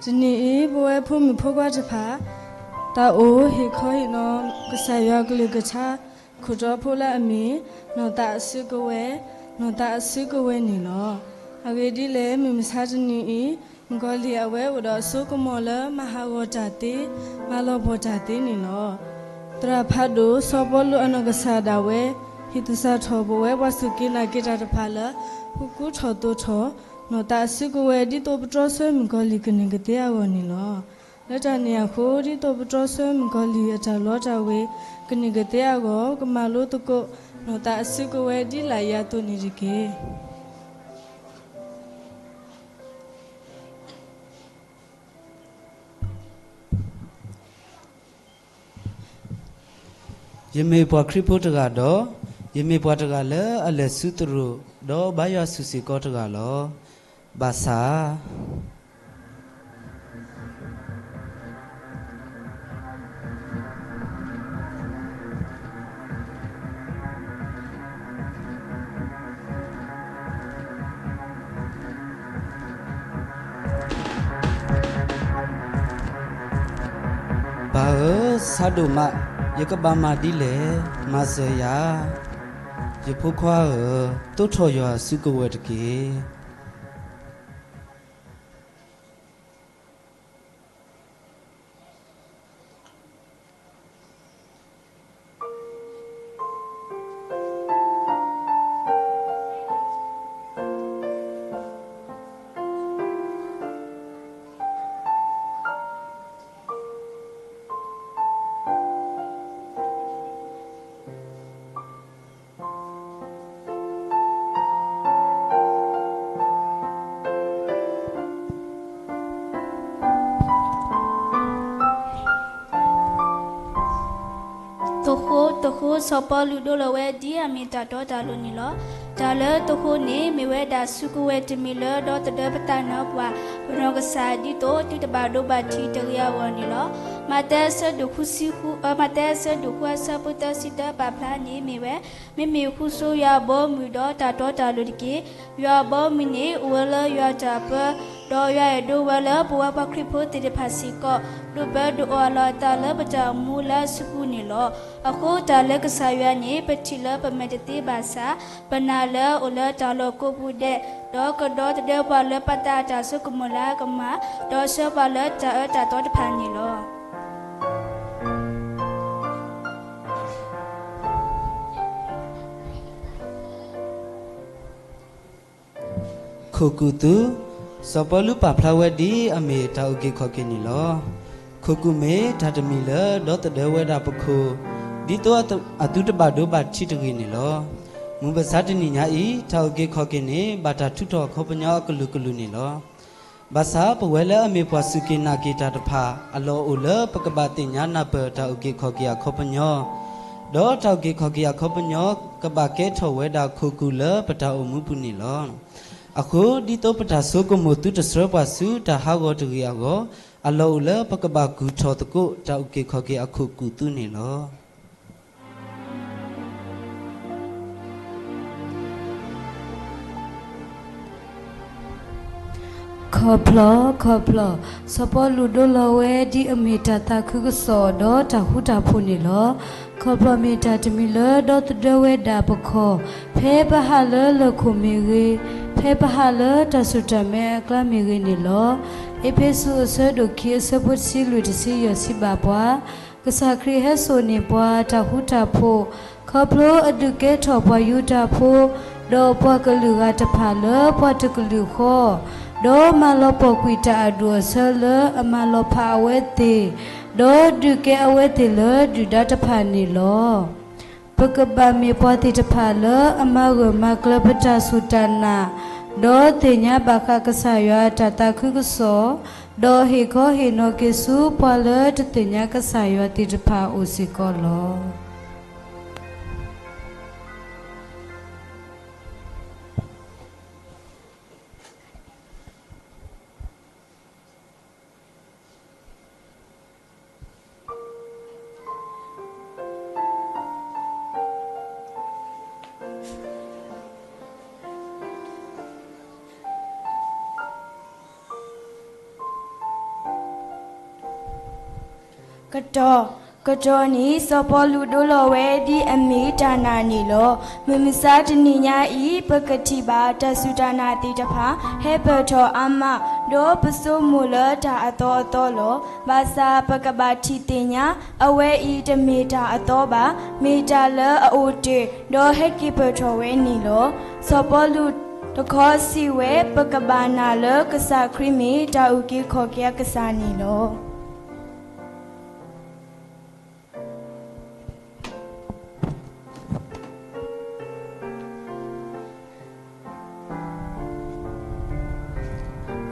တနံၤအံၤ ပဝဲဖိမုၣ်ဖိခွါတဖၣ် တၢ်အိၣ်ဟ့ၣ်ခီဟ့ၣ်နီၤ ကစၢ်ယွၤကလုၢ်ကထါ ခိၣ်တီဖိလၢအမ့ၢ် နီၢ်သးအစုကဝဲၤ, နီၢ်သးအစုကဝဲၤန့ၣ်လီၤ. အဂ့ၢ်ဒ်လဲၣ်, မုၢ်မဆါတနံၤအံၤ မုၣ်ကီၤလံၢ်အဝဲအိၣ်ဒီးအစိကမီၤလၢ မၤဟးဂီၤတၢ်သ့, မၤလီၤပှီၢ်တၢ်သ့န့ၣ်လီၤ. သရၣ်ဖးဒိၣ်စီၤပီလူးအနီၢ်ကစၢ်ဒၣ်ဝဲ ဟ့ၣ်သူၣ်စၢ်ထီၣ်ပဝဲပှၤစူၢ်က့ၤနာ်က့ၤတၢ်တဖၣ်လၢ ဃုကူထီၣ်သိးထီၣ် နီၢ်သးအစုကဝဲၤ ဒ်သိးပတြီဆၢမုၣ်ကီၤလံၢ်ကန့ၢ်ကသ့အဂီၢ်န့ၣ်လီၤ. လၢတၢ်န့ၣ်အဃိ, ဒ်သိးပတြီဆၢမုၣ်ကီၤလံၢ်အတၢ်လီတၢ်ဝ့ၤ ကန့ၢ်ကသ့အဂီၢ်, ကမၤလိသကိး နီၢ်သးအစုကဝဲၤဒ်လာ်အံၤအသိးန့ၣ်တက့ၢ်. ယမ့ၢ်ပှၤခရံာ်ဖိတဂၤဒီး, ယမ့ၢ်ပှၤတဂၤလၢအလဲၤဆူသရိာ်, ဒီးဘါယွၤဆူၣ်စ့ၢ်ကီးတဂၤလီၤ. ဘၣ်ဆၣ် ပၢ်ဧၢ, ဆါဒိၣ်မး, ယကဘၣ်မၤဒ်လဲၣ်, မၤစၢၤယၤ. ယဖိခွါဧၢ, သိးထီၣ်ယွၤအစုကဝဲၤတက့ၢ်. သုးခိၣ်, သုးခိၣ်စီၤပီလူးဒိလီၤဝဲဒ်အမ့ၢ်တၢ်တီတၢ်လိၤန့ၣ်လီၤ. တၢ်လၢသုးခိၣ်န့ၣ် မ့ၢ်ဝဲဒၣ်စုကဝဲၤတမံၤလၢဒီသဒၢပသးနါပှၢ် ပနီၢ်ကစၢ်ဒ်သိးသုတဘၣ်ဒိဘၣ်ထံးတဂ့ၤအဂီၢ်န့ၣ်လီၤ. မးသဲအဆၢဒိၣ်ဃုဆံဃု, အ, မးသဲအဆၢဒိၣ်ဃုအဆၢဖိသၢဆံသၢပာ်ဖျါန့ၣ်မ့ၢ်ဝဲ, မ့မ့ၢ်ဃုဆိယွၤအဘီအမုၢ်ဒီးတၢ်တီတၢ်လိၤတက့ၢ်. ယွၤအဘီအမုၢ်န့ၣ် အိၣ်ဝဲလၢယွၤတၢ်အပၢ, ဒီးယွၤအဲၣ်ဒိးဝဲလၢပဝဲပှၤခရံာ်ဖိသ့ၣ်တဖၣ်စ့ၢ်ကီး ဒိးပၢဒိးအီၣ်အလီၢ်အသးလၢပတၢ်အိၣ်မူလၢအစုပူၤန့ၣ်လီၤ. အဃိတၢ်လၢကစၢ်ယွၤန့ၣ် ပထံၣ်လၢပမဲာ်တသ့ဘၣ်ဆၣ်, ပနာ်လၢအအိၣ်လၢတၢ်လီၢ်ကိးပူၤဒဲး, ဒီးကဒီသဒၢပှၤလၢပသးအတၢ်ဆိကမိၣ်လၢအကမၣ်, ဒီးဆှၢပှၤလၢတၢ်အၢတၢ်သီတဖၣ်န့ၣ်လီၤ. ခိၣ်ကူၣ်သူ, စီၤပီလူးပာ်ဖျါဝဲဒ် အမ့ၢ်တၢ်အုၣ်က့ၤခီၣ်က့ၤန့ၣ်လီၤ. ခိၣ်ကူၣ်မ့ၢ်တၢ်တမံၤလၢဒီသဒၢဝဲဒၣ်ပခိၣ်, ဒ်သိးအသုတဘၣ်ဒိဘၣ်ထံးတဂ့ၤန့ၣ်လီၤ. မုၢ်မဆါတနံၤညါအံၤ တၢ်အုၣ်က့ၤခီၣ်က့ၤန့ၣ် ဘၣ်တၢ်ထုးထီၣ်အခီပညီအကလုာ်ကလုာ်န့ၣ်လီၤ. ဘၣ်ဆၣ်ပဝဲလၢအမ့ၢ်ပှၤစူၢ်က့ၤနာ်က့ၤတၢ်တဖၣ် အလီၢ်အိၣ်လၢပကဘၣ်သ့ၣ်ညါနၢ်ပၢၢ်တၢ်အုၣ်က့ၤခီၣ်က့ၤအခီပညီ, ဒီးတၢ်အုၣ်က့ၤခီၣ်က့ၤအခီပညီ ကဘၣ်ကဲထီၣ်ဝဲဒၣ်ခိၣ်ကူၣ်လၢပတၢ်အိၣ်မူပူၤန့ၣ်လီၤ. အဃိ ဒ်သိးပတၢ်ဆိကမိၣ်သုတဆှၢပှၤဆူတၢ်ဟးဂီၤတဂ့ၤအဂီၢ်, အလီၢ်အိၣ်လၢပကဘၣ်ကူၣ်ထီၣ်သကိးတၢ်အုၣ်က့ၤခီၣ်က့ၤအခိၣ်ကူၣ်သုန့ၣ်လီၤ. ခီဖျိ, ခီဖျိ, စီၤပီလူးဒိလီၤဝဲဒ်အမ့ၢ်တၢ်သးခုကစီၣ်ဒီးတၢ်ဃူတၢ်ဖိးန့ၣ်လီၤ. ခီဖျိမ့ၢ်တၢ်တမံၤလၢဒီသဒၢဝဲဒၣ်ပခီၣ်, ဖဲပဟးလၢလၢၢ်ခိၣ်မ့ၢ်ဂ့ၤ, ဖဲပဟးလၢတၢ်စူၢ်တၢ်မဲအကျါမ့ၢ်ဂ့ၤန့ၣ်လီၤ. အ့းဖ့းစူးအဆၢဒိၣ်ခံအဆၢဖိတဆံလွံၢ်တဆံယဲၢ်စံးဘၣ်ပှၤ, ကစၢ်ခရံာ်ဟဲစိာ်န့ၢ်ပှၤတၢ်ဃူတၢ်ဖိး, ခီဖျိအဒုးကဲထီၣ်ပှၤယူဒၤဖိ, ဒီးပှၤကလုာ်ဂၤတဖၣ်လၢပှၤတကလုာ်ဃီ, ဒီးမၤလီၤပှီၢ်ကွံာ်တၢ်အဒူၣ်အဆၢလၢအမၤလီၤဖးအဝဲသ့ၣ်, ဒီးဒုးကဲအဝဲသ့ၣ်လၢဒုၣ်ဒါတဖၣ်န့ၣ်လီၤ. ပကဘၣ်မ့ၢ်ပှၤသ့ၣ်တဖၣ်လၢအမၤဂၢၢ်မၤကျၢၤပတၢ်စူၢ်တၢ်နာ်, ဒီးသ့ၣ်ညါဘၣ်ဃးကစၢ်ယွၤအတၢ်သးခုကစီၣ်, ဒီးဟ့ၣ်ခီဟ့ၣ်နီၤက့ၤဆူပှၤလၢတသ့ၣ်ညါကစၢ်ယွၤသ့ၣ်တဖၣ်အအိၣ်စ့ၢ်ကီးလီၤ. ကတီၢ်, ကတီၢ်န့ၣ် စီၤပီလူးဒိလီၤဝဲဒ်အမ့ၢ်တၢ်နာ်န့ၣ်လီၤ. မုၢ်မဆါတနံၤညါအံၤ ပကထံၣ်ဘၣ်တၢ်စူၢ်တၢ်နာ်သ့ၣ်တဖၣ် ဟဲပၢၢ်ထီၣ်အါမး, ဒီးပဆိကမိၣ်လၢတၢ်အသီအသီလီၤ. ဘၣ်ဆၣ်ပကဘၣ်ထံၣ်သ့ၣ်ညါ အဝဲအံၤတမ့ၢ်တၢ်အသီဘၣ်, မ့ၢ်တၢ်လၢအအိၣ်တ့ၢ် ဒီးဟဲက့ၤပၢၢ်ထီၣ်ဝဲန့ၣ်လီၤ. စီၤပီလူးတခီစံးဝဲ ပကဘၣ်နာ်လၢကစၢ်ခရံာ်မ့ၢ်တၢ်အုၣ်က့ၤခီၣ်က့ၤအကစၢ်န့ၣ်လီၤ.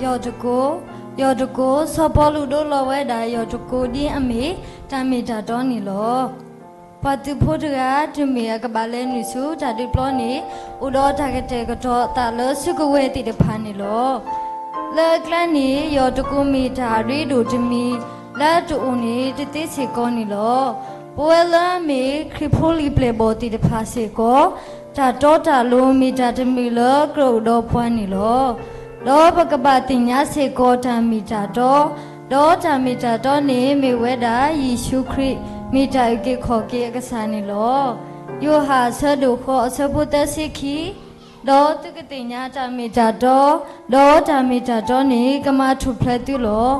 ယီၢ်တကိး, ယီၢ်တကိး, စီၤပီလူးဒိလီၤဝဲဒၣ်ယီၢ်တကိးဒ်အမ့ၢ်တၢ်မ့ၢ်တၢ်တီန့ၣ်လီၤ. ပှၤသုးဖိတဂၤ တမ့ၢ်အကဘၣ်လဲၤနုာ်ဆူတၢ်ဒုးပျီန့ၣ် အိၣ်ဒီးတၢ်ကတဲာ်ကတီၤအသးလၢစုကဝဲၤသ့ၣ်တဖၣ်န့ၣ်လီၤ. လၢအကျါန့ၣ် ယီၢ်တကိးမ့ၢ်တၢ်အရ့ဒိၣ်တမံၤ လၢအတအိၣ်န့ၣ်တသ့စ့ၢ်ကီးန့ၣ်လီၤ. ပဝဲလၢအမ့ၢ်ခရံာ်ဖိလံၤပျဲၢ်ဘီၣ်သ့ၣ်တဖၣ်စ့ၢ်ကီး တၢ်တီတၢ်လိၤမ့ၢ်တၢ်တမံၤလၢကြၢးအိၣ်ဒီးပှၤန့ၣ်လီၤ. ဒီးပကဘၣ်သ့ၣ်ညါစ့ၢ်ကီးတၢ်မ့ၢ်တၢ်တီ, ဒီးတၢ်မ့ၢ်တၢ်တီန့ၣ်မ့ၢ်ဝဲဒၣ် ယ့ၣ်ၡူးခရံာ် မ့ၢ်တၢ်အုၣ်က့ၤခီၣ်က့ၤအကစၢ်န့ၣ်လီၤ. ယိၤဟၣ်အဆၢဒိၣ်ဃိးအဆၢဖိသၢဆံခံ, ဒီးသုကသ့ၣ်ညါတၢ်မ့ၢ်တၢ်တီ, ဒီးတၢ်မ့ၢ်တၢ်တီန့ၣ်ကမၤထူၣ်ဖျဲးသုလီၤ.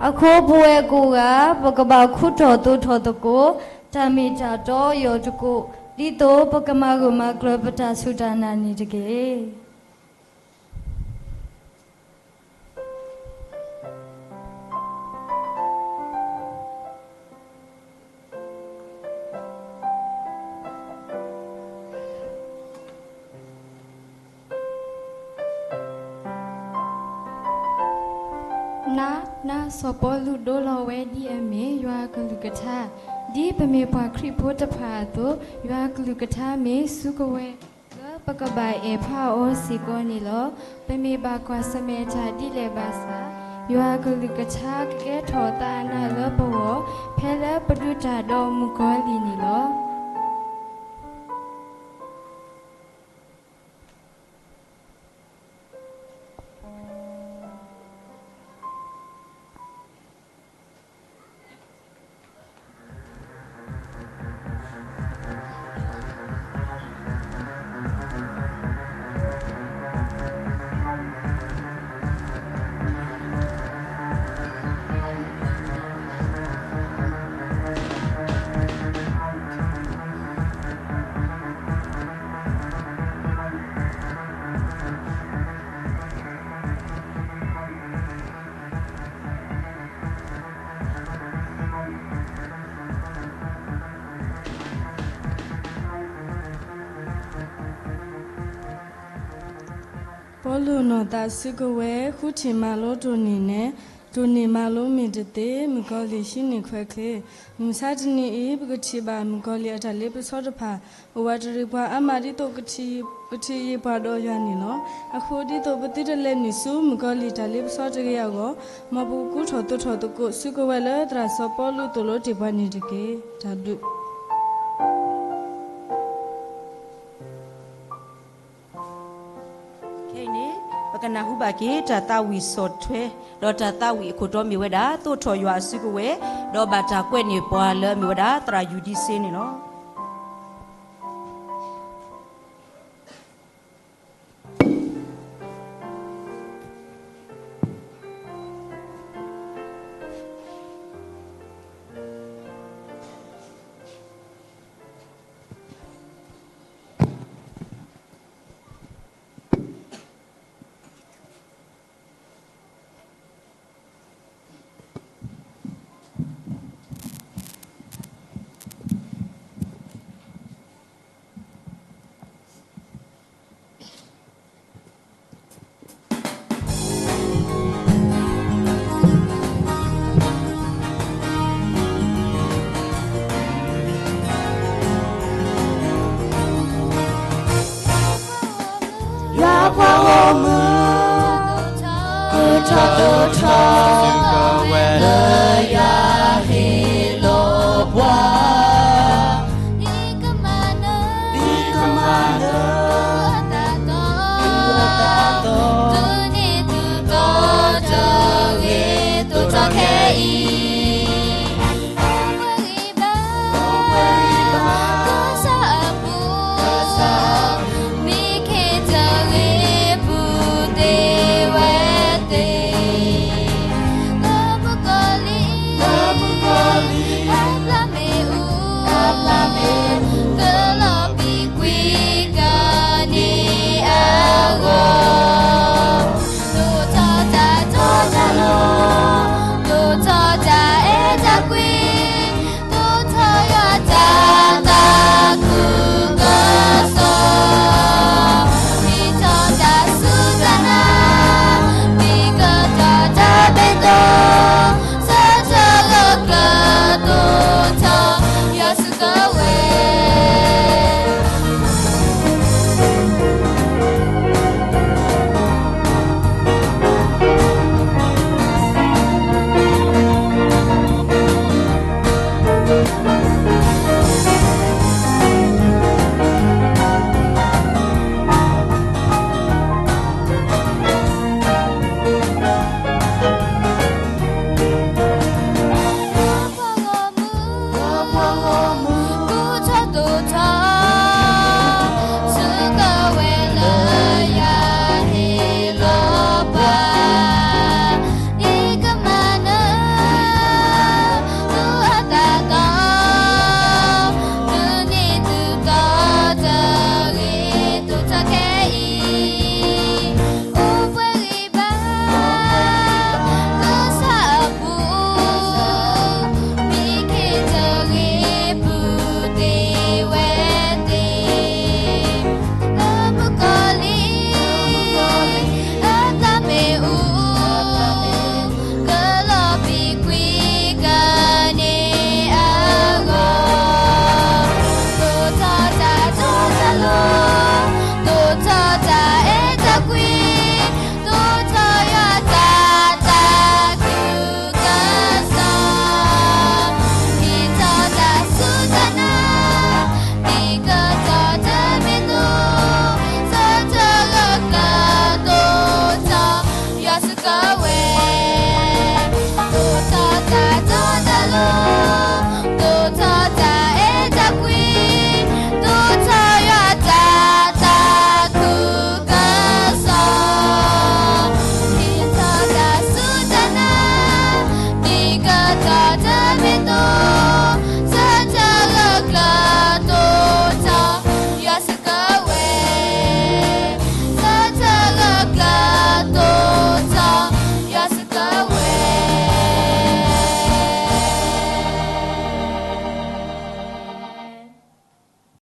အဃိပဝဲကိးဂၤ ပကဘၣ်ခူထီၣ်သိးထီၣ်သကိး တၢ်မ့ၢ်တၢ်တီယီၢ်တကိး ဒ်သိးပကမၤဂၢၢ်မၤကျၢၤပတၢ်စူၢ်တၢ်နာ်န့ၣ်တက့ၢ်. န, န, စီၤပီလူးဒိလီၤဝဲဒ်အမ့ၢ် ယွၤအကလုၢ်ကထါ, ဒ်ပမ့ၢ်ပှၤခရံာ်ဖိတဖၣ်အသိး, ယွၤအကလုၢ်ကထါမ့ၢ်စုကဝဲၤ လၢပကဘၣ်အဲၣ်ဖးအီၤစ့ၢ်ကီးန့ၣ်လီၤ. ပမ့ၢ်ဘၣ်ကွၢ်ဆၢၣ်မဲာ်တၢ်ဒ်လဲၣ်ဘၣ်ဆၣ်, ယွၤအကလုၢ်ကထါကကဲထီၣ်သးအနးလၢပဂီၢ်, ဖဲလၢပဒုးတၢ်ဒီးမုၣ်ကီၤလံၢ်န့ၣ်လီၤ. ပီလူးနီၢ်သးစုကဝဲၤ ဃုထံၣ်မၤလိတိၢ်န့ၢ်နဲ, တိၢ်န့ၢ်မၤလိမ့ၢ်တသ့, မုၣ်ကီၤလံၢ်ဟံးန့ၢ်ခွဲးချ့. မုၢ်မဆါတနံၤအံၤ ပကထံၣ်ဘၣ်မုၣ်ကီၤလံၢ်အတၢ်လ့ပစီတဖၣ် အိၣ်ဝးတရံးပှၤအါမးဒ်သိး ကထံၣ်ယံာ်ပှၤဒီးယွၤန့ၣ်လီၤ. အဃိဒ်သိးပသုတလဲၤနုာ်ဆူမုၣ်ကီၤလံၢ်တၢ်လ့ပစီတဂ့ၤအဂီၢ်, မ်ပကကူထီၣ်သိးထီၣ်သကိးစုကဝဲၤလၢသရၣ်စီၤပီလူးသိၣ်လိတ့ၢ်ပှၤန့ၣ်တက့ၢ်. တၢ်ဘျုး ခဲအံၤန့ၣ် ပကနၢ်ဟူဘၣ်က့ၤတၢ်သးဝံၣ်ဆီၣ်ထွဲ, ဒီးတၢ်သးဝံၣ်အခိၣ်တီမ့ၢ်ဝဲဒၣ် သိးထီၣ်ယွၤအစုကဝဲၤ, ဒီးဘၣ်တၢ်ကွဲးန့ၢ်ပှၤလၢအမ့ၢ်ဝဲဒၣ်သရၣ်ယူၤဒံစ့န့ၣ်လီၤ. ယွၤပှၤဂီၢ်မုၢ်, ပထီၣ်သိးထီၣ် လၢယွၤ